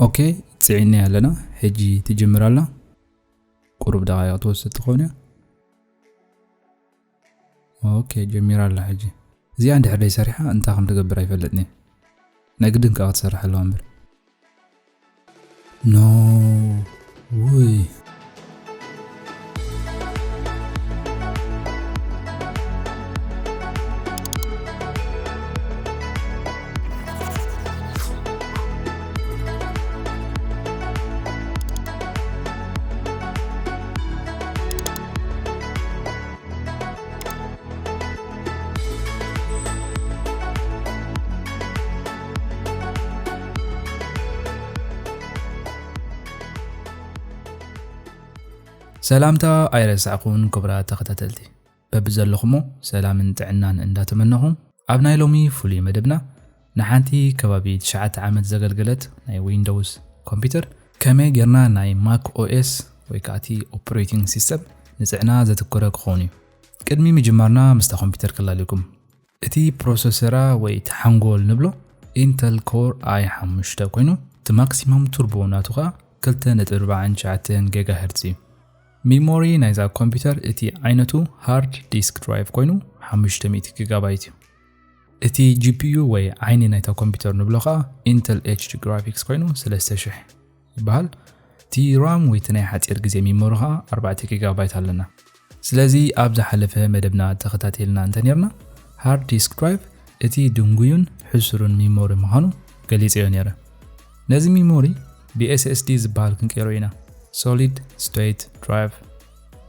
ኦኬ፣ ጽዒና ኣለና። ሕጂ ትጅምር ኣላ። ቁሩብ ደቓይቕ ትወስድ ትኾን እያ። ኦኬ፣ ጀሚራ ኣላ። ሕጂ እዚኣ እንድሕር ደይ ሰሪሓ እንታይ ከም ትገብር ኣይፈልጥን እየ። ናይ ግድን ከዓ ክትሰርሕ ኣለዋ እምበር። ኖ ውይ። ሰላምታ ኣይረሳዕኩን ክቡራት ተኸታተልቲ፣ በብዘለኹሞ ሰላምን ጥዕናን እንዳተመነኹም፣ ኣብ ናይ ሎሚ ፍሉይ መደብና ንሓንቲ ከባቢ ትሽዓተ ዓመት ዘገልገለት ናይ ዊንዶውስ ኮምፒውተር ከመይ ጌርና ናይ ማክ ኦኤስ ወይ ከዓ እቲ ኦፕሬቲንግ ሲስተም ንጽዕና ዘትኮረ ክኸውን እዩ። ቅድሚ ምጅማርና ምስታ ኮምፒውተር ከላልየኩም። እቲ ፕሮሰሰራ ወይ እቲ ሓንጎል ንብሎ ኢንተል ኮር ኣይ ሓሙሽተ ኮይኑ፣ እቲ ማክሲመም ቱርቦ ናቱ ኸኣ ክልተ ነጥቢ ኣርባዕተ ሸዓተ ጊጋሄርትዝ እዩ። ሚሞሪ ናይዛ ኮምፒውተር እቲ ዓይነቱ ሃርድ ዲስክ ድራይቭ ኮይኑ ሓሙሽተ ሚእቲ ጊጋባይት እዩ። እቲ ጂ ፒ ዩ ወይ ዓይኒ ናይታ ኮምፒውተር ንብሎ ኸኣ ኢንተል ኤች ዲ ግራፊክስ ኮይኑ ሰለስተ ሽሕ ይበሃል። እቲ ራም ወይ እቲ ናይ ሓጺር ግዜ ሚሞሪ ኸኣ ኣርባዕተ ጊጋባይት ኣለና። ስለዚ ኣብ ዝሓለፈ መደብና ተኸታቲልና እንተ ኔርና፣ ሃርድ ዲስክ ድራይቭ እቲ ድንጉዩን ሕሱርን ሚሞሪ ምዃኑ ገሊጸዮ ኔረ። ነዚ ሚሞሪ ብ ኤስ ኤስ ዲ ዝበሃል ክንቀይሮ ኢና፣ ሶሊድ ስቴት ድራይቭ።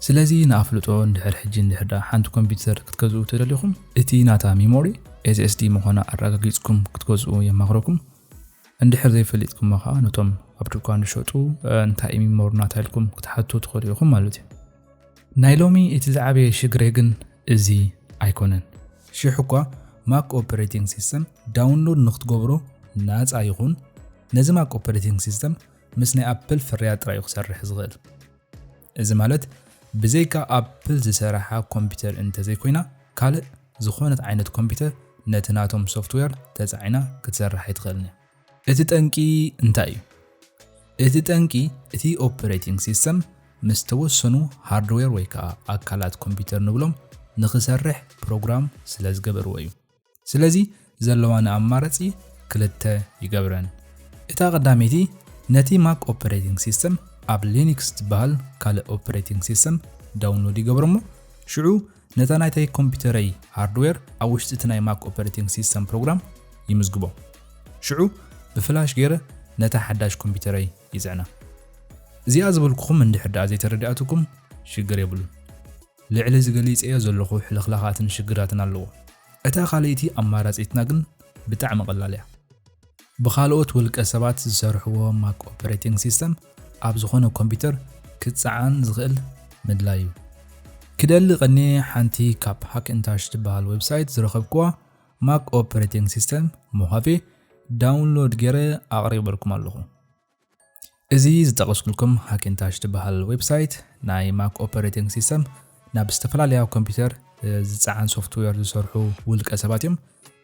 ስለዚ ንኣፍልጦ እንድሕር ሕጂ እንድሕር ደኣ ሓንቲ ኮምፒውተር ክትገዝኡ ተደሊኹም፣ እቲ ናታ ሚሞሪ ኤስ ኤስ ዲ ምዃና ኣረጋጊጽኩም ክትገዝኡ የማኽረኩም። እንድሕር ዘይፈሊጥኩሞ ኸኣ ነቶም ኣብ ድኳን ዝሸጡ፣ እ፣ እንታይ እዩ ሚሞሪ ናታ ኢልኩም ክትሓቱ ትኽእሉ ኢኹም ማለት እዩ። ናይ ሎሚ እቲ ዝዓበየ ሽግረይ ግን እዚ ኣይኮነን። ሽሕ እኳ ማክ ኦፐሬቲንግ ሲስተም ዳውንሎድ ንክትገብሮ ናጻ ይኹን፣ ነዚ ማክ ኦፐሬቲንግ ሲስተም ምስ ናይ ኣፕል ፍርያት ጥራይ እዩ ክሰርሕ ዝኽእል። እዚ ማለት ብዘይካ ኣፕል ዝሰራሓ ኮምፒውተር እንተዘይኮይና ካልእ ዝኾነት ዓይነት ኮምፒውተር ነቲ ናቶም ሶፍትዌር ተጻዒና ክትሰርሕ ኣይትኽእልን እያ። እቲ ጠንቂ እንታይ እዩ? እቲ ጠንቂ እቲ ኦፐሬቲንግ ሲስተም ምስ ተወሰኑ ሃርድዌር ወይ ከዓ ኣካላት ኮምፒውተር ንብሎም ንኽሰርሕ ፕሮግራም ስለ ዝገበርዎ እዩ። ስለዚ ዘለዋና ኣማራጺ ክልተ ይገብረን። እታ ቀዳመይቲ ነቲ ማክ ኦፐሬቲንግ ሲስተም ኣብ ሊኒክስ ዝበሃል ካልእ ኦፐሬቲንግ ሲስተም ዳውንሎድ ይገብሮ እሞ ሽዑ ነታ ናይተይ ኮምፒውተረይ ሃርድዌር ኣብ ውሽጢ እቲ ናይ ማክ ኦፐሬቲንግ ሲስተም ፕሮግራም ይምዝግቦ። ሽዑ ብፍላሽ ገይረ ነታ ሓዳሽ ኮምፒውተረይ ይጽዕና። እዚኣ ዝበልኩኹም እንድሕር ደኣ ዘይተረድኣትኩም ሽግር የብሉን። ልዕሊ እዚ ገሊጸዮ ዘለኹ ሕልኽላኻትን ሽግራትን ኣለዎ። እታ ካልኣይቲ ኣማራጺትና ግን ብጣዕሚ ቀላል እያ። ብኻልኦት ውልቀ ሰባት ዝሰርሕዎ ማክ ኦፐሬቲንግ ሲስተም ኣብ ዝኾነ ኮምፒውተር ክጸዓን ዝኽእል ምድላይ እዩ። ክደሊ ቀንየ ሓንቲ ካብ ሃክንታሽ ትበሃል ዌብሳይት ዝረኸብኩዋ ማክ ኦፐሬቲንግ ሲስተም ሞሃቬ ዳውንሎድ ገይረ ኣቕሪበልኩም ኣለኹ። እዚ ዝጠቐስኩልኩም ሃኪንታሽ ትበሃል ዌብሳይት ናይ ማክ ኦፐሬቲንግ ሲስተም ናብ ዝተፈላለያ ኮምፒውተር፣ እ፣ ዝጸዓን ሶፍትዌር ዝሰርሑ ውልቀ ሰባት እዮም።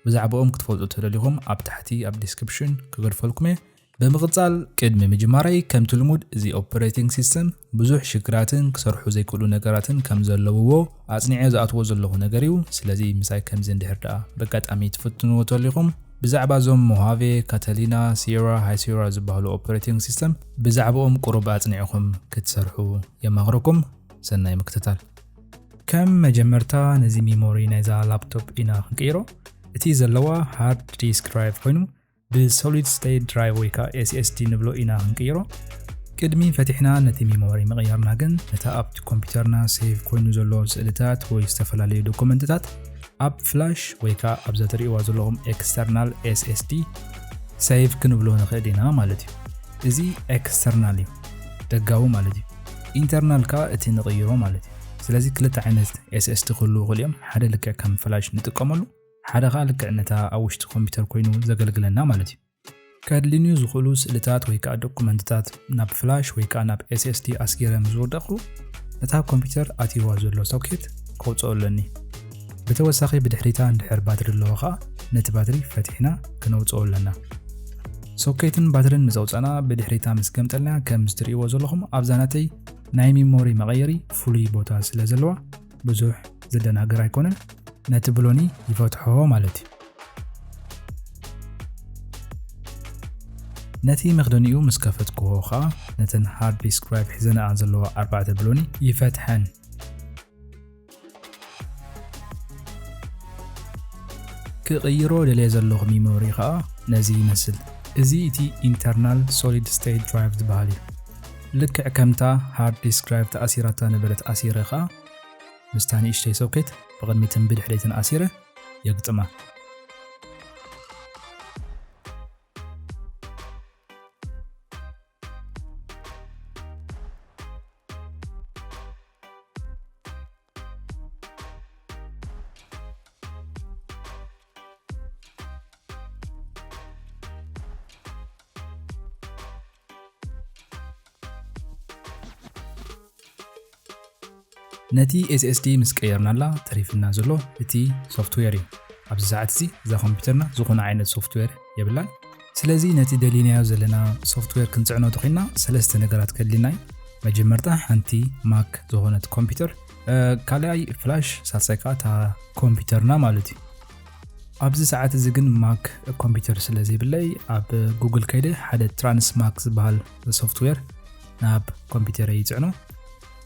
ብዛዕባኦም ክትፈልጡ ተደሊኹም ኣብ ታሕቲ ኣብ ዲስክሪፕሽን ክገድፈልኩም እየ። ብምቕጻል ቅድሚ ምጅማረይ ከምቲ ልሙድ እዚ ኦፐሬቲንግ ሲስተም ብዙሕ ሽግራትን ክሰርሑ ዘይክእሉ ነገራትን ከም ዘለውዎ ኣጽኒዐ ዝኣትዎ ዘለኹ ነገር እዩ። ስለዚ ምሳይ ከምዚ እንድሕር ደኣ በጋጣሚ ትፍትንዎ ተሊኹም ብዛዕባ እዞም ሞሃቬ፣ ካታሊና፣ ሲየራ፣ ሃይ ሲየራ ዝበሃሉ ኦፐሬቲንግ ሲስተም ብዛዕባኦም ቁሩብ ኣጽኒዕኹም ክትሰርሑ የማኽረኩም። ሰናይ ምክትታል። ከም መጀመርታ ነዚ ሚሞሪ ናይዛ ላፕቶፕ ኢና ክንቅይሮ። እቲ ዘለዋ ሃርድ ዲስክ ድራይቭ ኮይኑ ብሶሊድ ስቴት ድራይቭ ወይ ከዓ ኤስ ኤስ ዲ ንብሎ ኢና ክንቅይሮ። ቅድሚ ፈቲሕና ነቲ ሚሞሪ ምቕያርና ግን ነታ ኣብቲ ኮምፒውተርና ሴቭ ኮይኑ ዘሎ ስእልታት ወይ ዝተፈላለዩ ዶኩመንትታት ኣብ ፍላሽ ወይ ከዓ ኣብዛ ትርእይዋ ዘለኹም ኤክስተርናል ኤስ ኤስ ዲ ሴቭ ክንብሎ ንኽእል ኢና ማለት እዩ። እዚ ኤክስተርናል እዩ፣ ደጋዊ ማለት እዩ። ኢንተርናል ከዓ እቲ ንቕይሮ ማለት እዩ። ስለዚ ክልተ ዓይነት ኤስ ኤስ ዲ ክህልዉ ይኽእሉ እዮም። ሓደ ልክዕ ከም ፍላሽ ንጥቀመሉ፣ ሓደ ከዓ ልክዕ ነታ ኣብ ውሽጢ ኮምፒውተር ኮይኑ ዘገልግለና ማለት እዩ። ከድልንዩ ዝኽእሉ ስእልታት ወይ ከዓ ዶኩመንትታት ናብ ፍላሽ ወይ ከዓ ናብ ኤስ ኤስ ዲ ኣስጊረ ምስ ወደቕኹ፣ ነታ ኮምፒውተር ኣትይዋ ዘሎ ሶኬት ከውፅኦ ኣለኒ። ብተወሳኺ ብድሕሪታ እንድሕር ባትሪ ኣለዎ ከዓ ነቲ ባትሪ ፈቲሕና ክነውፅኦ ኣለና። ሶኬትን ባትርን ምስ ኣውፃና ብድሕሪታ ምስ ገምጠልና ከም ዝትርእይዎ ዘለኹም ኣብዛ ናተይ ናይ ሚሞሪ መቐየሪ ፍሉይ ቦታ ስለ ዘለዋ ብዙሕ ዘደናግር ኣይኮነን። ነቲ ብሎኒ ይፈትሖ ማለት እዩ። ነቲ መኽደኒኡ ምስ ከፈትክዎ ኸዓ ነተን ሃርድ ዲስክ ድራይቭ ሒዘንኣ ዘለዋ ኣርባዕተ ብሎኒ ይፈትሐን። ክቕይሮ ደልየ ዘለኹ ሚሞሪ ኸዓ ነዚ ይመስል። እዚ እቲ ኢንተርናል ሶሊድ ስቴት ድራይቭ ዝበሃል እዩ። ልክዕ ከምታ ሃርድ ዲስክ ድራይቭ ተኣሲራታ ነበረት ኣሲረ ኸዓ ምስታ ንእሽተይ ሶኬት ብቕድሚትን ብድሕሪትን ኣሲረ የግጥማ። ነቲ ኤስኤስዲ ምስ ቀየርናላ ተሪፍና ዘሎ እቲ ሶፍትዌር እዩ። ኣብዚ ሰዓት እዚ እዛ ኮምፒውተርና ዝኾነ ዓይነት ሶፍትዌር የብላን። ስለዚ ነቲ ደሊናዮ ዘለና ሶፍትዌር ክንጽዕኖ ተኾይንና ሰለስተ ነገራት ከድልየና እዩ። መጀመርታ ሓንቲ ማክ ዝኾነት ኮምፒውተር፣ ካልኣይ ፍላሽ፣ ሳልሳይ ከዓ እታ ኮምፒውተርና ማለት እዩ። ኣብዚ ሰዓት እዚ ግን ማክ ኮምፒውተር ስለ ዘይብለይ ኣብ ጉግል ከይደ ሓደ ትራንስ ማክ ዝበሃል ሶፍትዌር ናብ ኮምፒውተረይ ይፅዕኖ።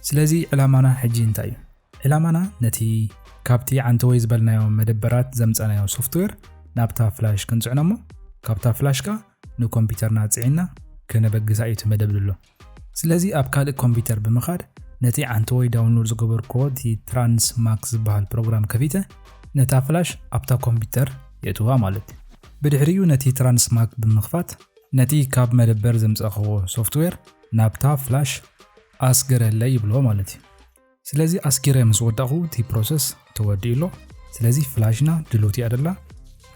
ስለዚ ዕላማና ሕጂ እንታይ እዩ? ዕላማና ነቲ ካብቲ ዓንተወይ ዝበልናዮ መደበራት ዘምፀናዮ ሶፍትዌር ናብታ ፍላሽ ክንፅዕኖ እሞ ካብታ ፍላሽ ከዓ ንኮምፒውተርና ፅዒና ከነበግሳ እዩ እቲ መደብ ድሎ። ስለዚ ኣብ ካልእ ኮምፒውተር ብምኻድ ነቲ ዓንተወይ ዳውንሎድ ዝገበርክዎ እቲ ትራንስ ማክ ዝበሃል ፕሮግራም ከፊተ ነታ ፍላሽ ኣብታ ኮምፒውተር የእትዋ ማለት እዩ። ብድሕሪኡ ነቲ ትራንስ ማክ ብምኽፋት ነቲ ካብ መደበር ዘምፀእኽዎ ሶፍትዌር ናብታ ፍላሽ ኣስግረለይ ይብሎ ማለት እዩ። ስለዚ ኣስጊረ ምስ ወዳእኹ እቲ ፕሮሰስ ተወዲኡ ኣሎ። ስለዚ ፍላሽና ድሉት እያ ደላ፣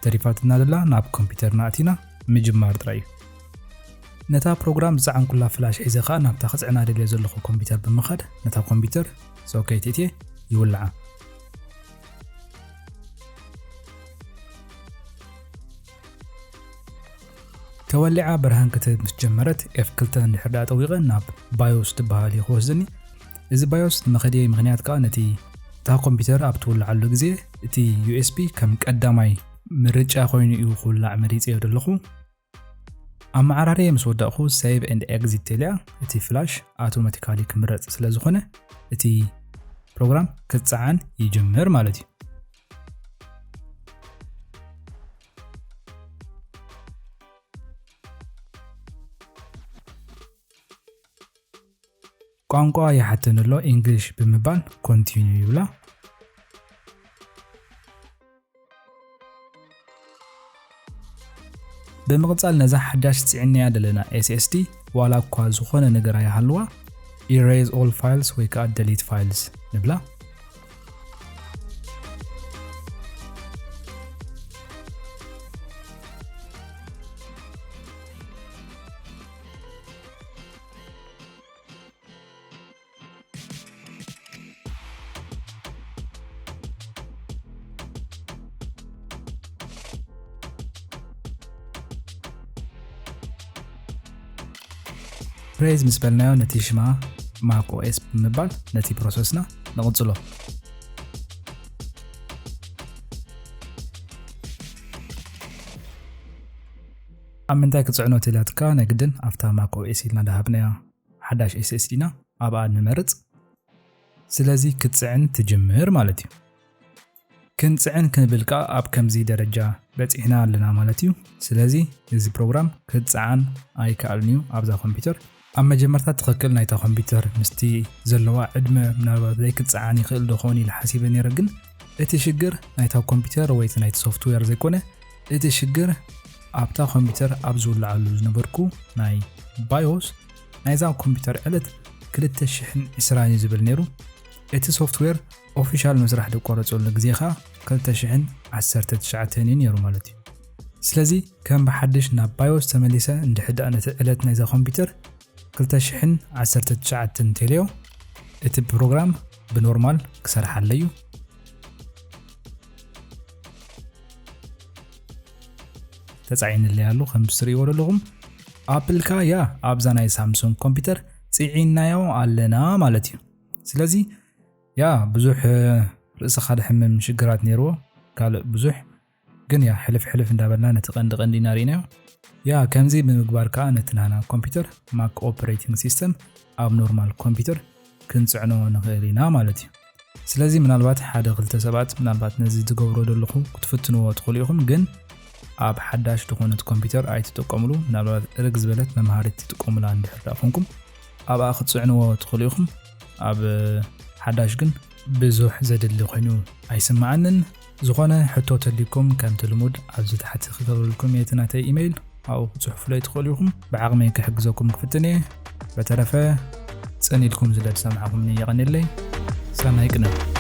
ተሪፋትና ደላ ናብ ኮምፒውተርና ኣቲና ምጅማር ጥራይ እዩ። ነታ ፕሮግራም ዝፀዓንኩላ ፍላሽ ሒዘ ኸዓ ናብታ ክፅዕና ደልየ ዘለኹ ኮምፒውተር ብምኻድ ነታ ኮምፒውተር ሶኬት እትየ ይውልዓ። ተወሊዓ ብርሃን ክትህብ ምስ ጀመረት ኤፍ ክልተ እንድሕር ደኣ ጠዊቐ ናብ ባዮስ ትበሃል እዩ ክወስድኒ። እዚ ባዮስ ንመኸድየይ ምኽንያት ከኣ ነቲ እታ ኮምፒውተር ኣብ ትውልዓሉ ግዜ እቲ ዩኤስቢ ከም ቀዳማይ ምርጫ ኮይኑ እዩ ክውላዕ መሪጸዮ ዘለኹ። ኣመዓራርየ ምስ ወዳእኹ ሴቭ ኤንድ ኤግዚት ተልያ እቲ ፍላሽ ኣውቶማቲካሊ ክምረጽ ስለ ዝኾነ እቲ ፕሮግራም ክጸዓን ይጅምር ማለት እዩ። ቋንቋ ይሓተኒ ኣሎ፣ ኢንግሊሽ ብምባል ኮንቲኒዩ ይብላ። ብምቕጻል ነዛ ሓዳሽ ጽዒናያ ዘለና ኤስኤስዲ ዋላ እኳ ዝኾነ ነገር ኣይሃልዋ፣ ኢሬዝ ኦል ፋይልስ ወይ ከኣ ደሊት ፋይልስ ንብላ። ኢሬዝ ምስ በልናዮ ነቲ ሽማ ማክ ኦኤስ ብምባል ነቲ ፕሮሰስና ንቕጽሎ። ኣብ ምንታይ ክጽዕኖ ትላትካ ናይ ግድን ኣብታ ማክ ኦኤስ ኢልና ዝሃብናያ ሓዳሽ ኤስኤስዲ ኢና ኣብኣ ንመርጽ። ስለዚ ክትጽዕን ትጅምር ማለት እዩ። ክንጽዕን ክንብል ከኣ ኣብ ከምዚ ደረጃ በጺሕና ኣለና ማለት እዩ። ስለዚ እዚ ፕሮግራም ክጸዓን ኣይከኣልን እዩ ኣብዛ ኮምፒውተር። ኣብ መጀመርታ ትኽክል ናይታ ኮምፒውተር ምስቲ ዘለዋ ዕድመ ምናልባት ዘይክጸዓን ይኽእል ዶ ኸውን ኢለ ሓሲበ ነይረ፣ ግን እቲ ሽግር ናይታ ኮምፒውተር ወይ እቲ ናይቲ ሶፍትዌር ዘይኮነ፣ እቲ ሽግር ኣብታ ኮምፒውተር ኣብ ዝውልዓሉ ዝነበርኩ ናይ ባዮስ ናይዛ ኮምፒውተር ዕለት ክልተ ሽሕን ዕስራን እዩ ዝብል ነይሩ። እቲ ሶፍትዌር ኦፊሻል ምስራሕ ደቋረጸሉ ግዜ ኸኣ ክልተ ሽሕን ዓሰርተ ትሽዓተን እዩ ነይሩ ማለት እዩ። ስለዚ ከም ብሓድሽ ናብ ባዮስ ተመሊሰ እንድሕዳእ ነቲ ዕለት ናይዛ ኮምፒውተር ክልተ ሽሕን ዓሰርተ ትሽዓተን እንተልዮ እቲ ፕሮግራም ብኖርማል ክሰርሓለይ እዩ። ተጻዒንለይ ኣሎ። ከም ትርእይዎ ዘለኹም ኣፕልካ ያ ኣብዛ ናይ ሳምሶንግ ኮምፒውተር ጽዒናዮ ኣለና ማለት እዩ። ስለዚ ያ ብዙሕ ርእስኻ ድሕምም ሽግራት ነይርዎ፣ ካልእ ብዙሕ ግን ያ ሕልፍ ሕልፍ እንዳበልና ነቲ ቀንዲ ቀንዲ ኢና ርኢናዮ። ያ ከምዚ ብምግባር ከዓ ነቲ ናና ኮምፒውተር ማክ ኦፕሬቲንግ ሲስተም ኣብ ኖርማል ኮምፒውተር ክንጽዕኖ ንኽእል ኢና ማለት እዩ። ስለዚ ምናልባት ሓደ ክልተ ሰባት ምናልባት ነዚ ትገብሮ ዘለኹ ክትፍትንዎ ትኽእሉ ኢኹም፣ ግን ኣብ ሓዳሽ ዝኾነት ኮምፒውተር ኣይትጥቀምሉ። ምናልባት ርግ ዝበለት መምሃሪት ትጥቀሙላ እንድሕር ደኣ ኮንኩም ኣብኣ ክትጽዕንዎ ትኽእሉ ኢኹም። ኣብ ሓዳሽ ግን ብዙሕ ዘድሊ ኮይኑ ኣይስምዓንን። ዝኾነ ሕቶ ተልዩኩም ከምቲ ልሙድ ኣብዚ ታሕቲ ክገብረልኩም እየ እቲ ናተይ ኢሜይል፣ ኣብኡ ክትጽሕፉለይ ትኽእሉ ኢኹም። ብዓቕመይ ክሕግዘኩም ክፍትን እየ። በተረፈ ጽን ኢልኩም ስለ ዝሰማዕኹምኒ የቐንየለይ። ሰናይ ቅነ።